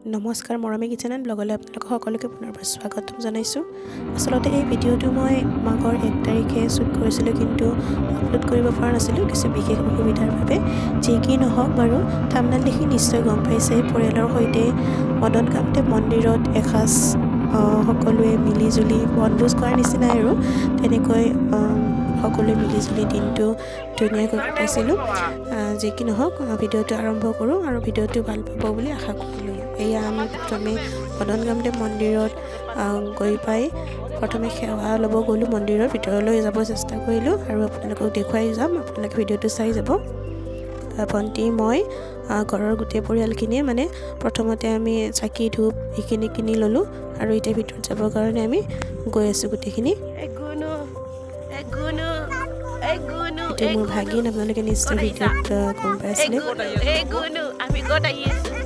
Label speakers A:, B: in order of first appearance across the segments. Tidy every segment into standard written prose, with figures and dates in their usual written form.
A: নমস্কাৰ, মৰমী kitchen and ব্লগলৈ আপোনালোকক সকলোকে পুনৰবাৰ স্বাগতম জনাইছোঁ। আচলতে এই ভিডিঅ'টো মই মাঘৰ 1 তাৰিখে শ্বুট কৰিছিলোঁ, কিন্তু আপলোড কৰিব পৰা নাছিলোঁ কিছু বিশেষ অসুবিধাৰ বাবে। যি কি নহওক বাৰু, থাম্বনেইল দেখি নিশ্চয় গম পাইছে, পৰিয়ালৰ সৈতে মদন কামদেৱ মন্দিৰত এসাঁজ সকলোৱে মিলি জুলি বনভোজ কৰাৰ নিচিনাই আৰু তেনেকৈ সকলোৱে মিলি জুলি দিনটো ধুনীয়াকৈ কটাইছিলোঁ। যি কি নহওক, ভিডিঅ'টো আৰম্ভ কৰোঁ আৰু ভিডিঅ'টো ভাল পাব বুলি আশা কৰিলোঁ। এয়া আমি প্ৰথমে মদন কামদেৱ মন্দিৰত গৈ পাই প্ৰথমে সেৱা ল'ব গ'লোঁ, মন্দিৰৰ ভিতৰলৈ যাব চেষ্টা কৰিলোঁ আৰু আপোনালোকক দেখুৱাই যাম, আপোনালোকে ভিডিঅ'টো চাই যাব। ভণ্টি, মই, ঘৰৰ গোটেই পৰিয়ালখিনিয়ে মানে প্ৰথমতে আমি চাকি ধূপ এইখিনি কিনি ল'লোঁ আৰু এতিয়া ভিতৰত যাবৰ কাৰণে আমি গৈ আছোঁ গোটেইখিনি। এইটো মোৰ ভাগিন, আপোনালোকে নিশ্চয় ভিডিঅ'ত গম পাইছিলে।
B: আমি ক'ত আহি আছোঁ?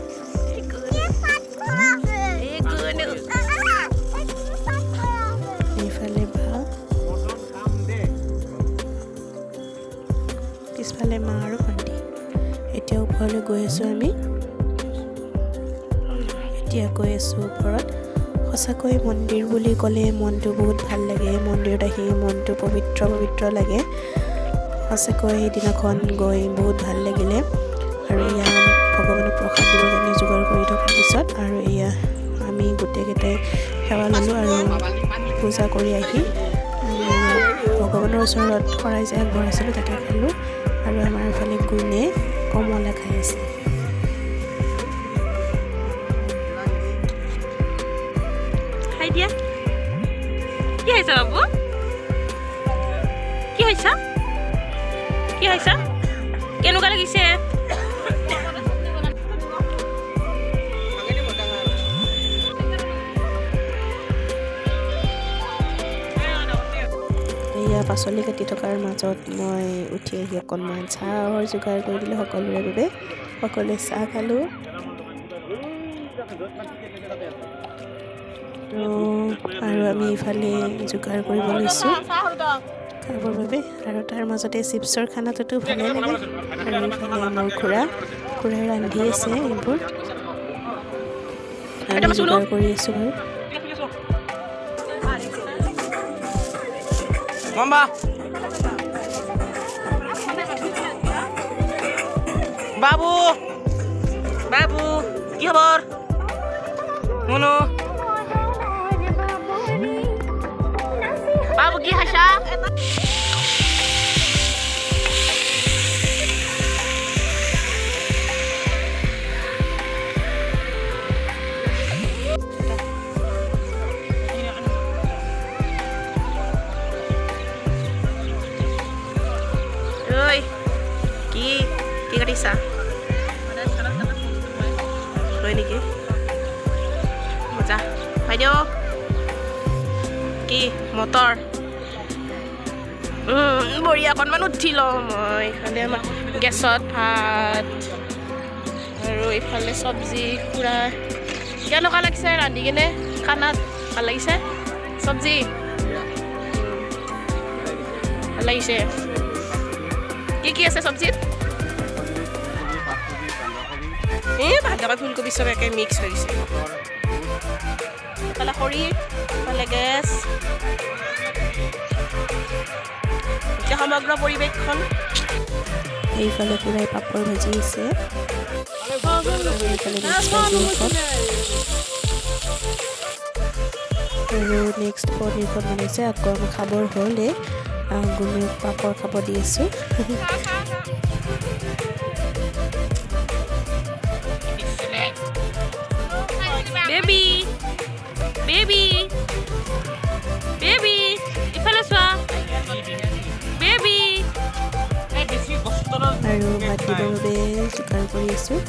A: এইফালে বা, পিছফালে মা আৰু ভণ্টি। এতিয়া ওপৰলৈ গৈ আছোঁ আমি, এতিয়া গৈ আছোঁ ওপৰত। সঁচাকৈ মন্দিৰ বুলি ক'লে মনটো বহুত ভাল লাগে, মন্দিৰত আহি মনটো পবিত্ৰ পবিত্ৰ লাগে। সঁচাকৈ সেইদিনাখন গৈ বহুত ভাল লাগিলে। আৰু এয়া ভগৱানক প্ৰসাদ দিবৰ কাৰণে যোগাৰ কৰি থকাৰ পিছত আৰু এয়া আমি গোটেইকেইটাই সেৱা ল'লোঁ আৰু পূজা কৰি আহি ভগৱানৰ ওচৰত শৰাই যে আগবঢ়াইছিলোঁ তাকে খালোঁ। আৰু আমাৰ এইফালে গুণে কমলা খাই আছে।
B: খাই দিয়া। কি খাইছা বাবু? কি খাইছা? কি খাইছা? কেনেকুৱা লাগিছে?
A: এয়া পাচলি কাটি থকাৰ মাজত মই উঠি আহি অকণমান চাহৰ যোগাৰ কৰি দিলোঁ সকলোৰে বাবে। সকলোৱে চাহ খালোঁ আৰু আমি ইফালে যোগাৰ কৰিব লৈছোঁ খাবৰ বাবে। আৰু তাৰ মাজতে চিপছৰ খানাটোতো ভালেই লাগে। আৰু ইফালে মোৰ খুৰাই ৰান্ধি আছে এইবোৰ, আমি যোগাৰ কৰি আছোঁ বাৰু।
C: মামা, বাবু বাবু, কি খবৰ? মুনু
B: বাবু, কি খাইছা? ঐ, কি কি কাটিছা? হয় নেকি? মজা। বাইদেউ, কি মটৰ? বঢ়িয়া। অকণমান উঠি লওঁ মই। ইফালে আমাৰ গেছত ভাত আৰু ইফালে চব্জি। খুৰা, কেনেকুৱা লাগিছে ৰান্ধি কেনে খানাত? ভাল লাগিছে? চব্জি ভাল লাগিছে? কি কি আছে চব্জিত? এই বাঁহকবি, ফুলকবি চব একে মিক্স হৈ গৈছে। ইফালে খৰি, ইফালে গেছ। এতিয়া সমগ্ৰ পৰিৱেশখন।
A: এইফালে খুৰাই পাপৰ ভাজি আছে আৰু এইফালে মিক্স ভাজি এখন আৰু নেক্সট পনীৰখন বনাইছে। আকৌ আমাৰ খাবৰ হ'লে গুণুক পাপৰ খাব দি আছোঁ।
B: বেবী বেবী বেবী, ইফালে চোৱা বেবী।
A: আৰু ভাত দিবৰ বাবে যোগাৰ কৰি আছোঁ।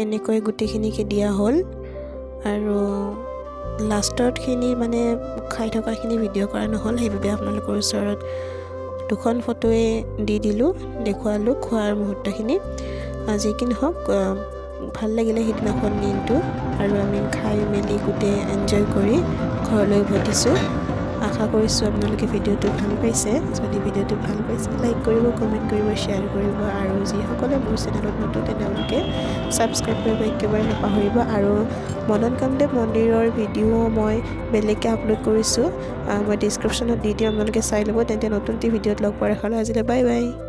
A: এনেকৈ গোটেইখিনিকে দিয়া হ'ল আৰু লাষ্টৰখিনি মানে খাই থকাখিনি ভিডিঅ' কৰা নহ'ল, সেইবাবে আপোনালোকৰ ওচৰত দুখন ফটোৱে দি দিলোঁ, দেখুৱালোঁ খোৱাৰ মুহূৰ্তখিনি। যি কি নহওক, ভাল লাগিলে সেইদিনাখন দিনটো। আৰু আমি খাই মেলি গোটেই এনজয় কৰি ঘৰলৈ উভতিছোঁ। আশা কৰিছোঁ আপোনালোকে ভিডিঅ'টো ভাল পাইছে। যদি ভিডিঅ'টো ভাল পাইছে, লাইক কৰিব, কমেণ্ট কৰিব, শ্বেয়াৰ কৰিব আৰু যিসকলে মোৰ চেনেলত নতুন, তেওঁলোকে ছাবস্ক্ৰাইব কৰিব একেবাৰে নাপাহৰিব। আৰু মদন কামদেৱ মন্দিৰৰ ভিডিঅ' মই বেলেগকৈ আপলোড কৰিছোঁ, মই ডিছক্ৰিপশ্যনত দি দিম, আপোনালোকে চাই ল'ব। তেন্তে নতুন এটি ভিডিঅ'ত লগ পোৱাৰ আশালৈ আজিলৈ বাই বাই।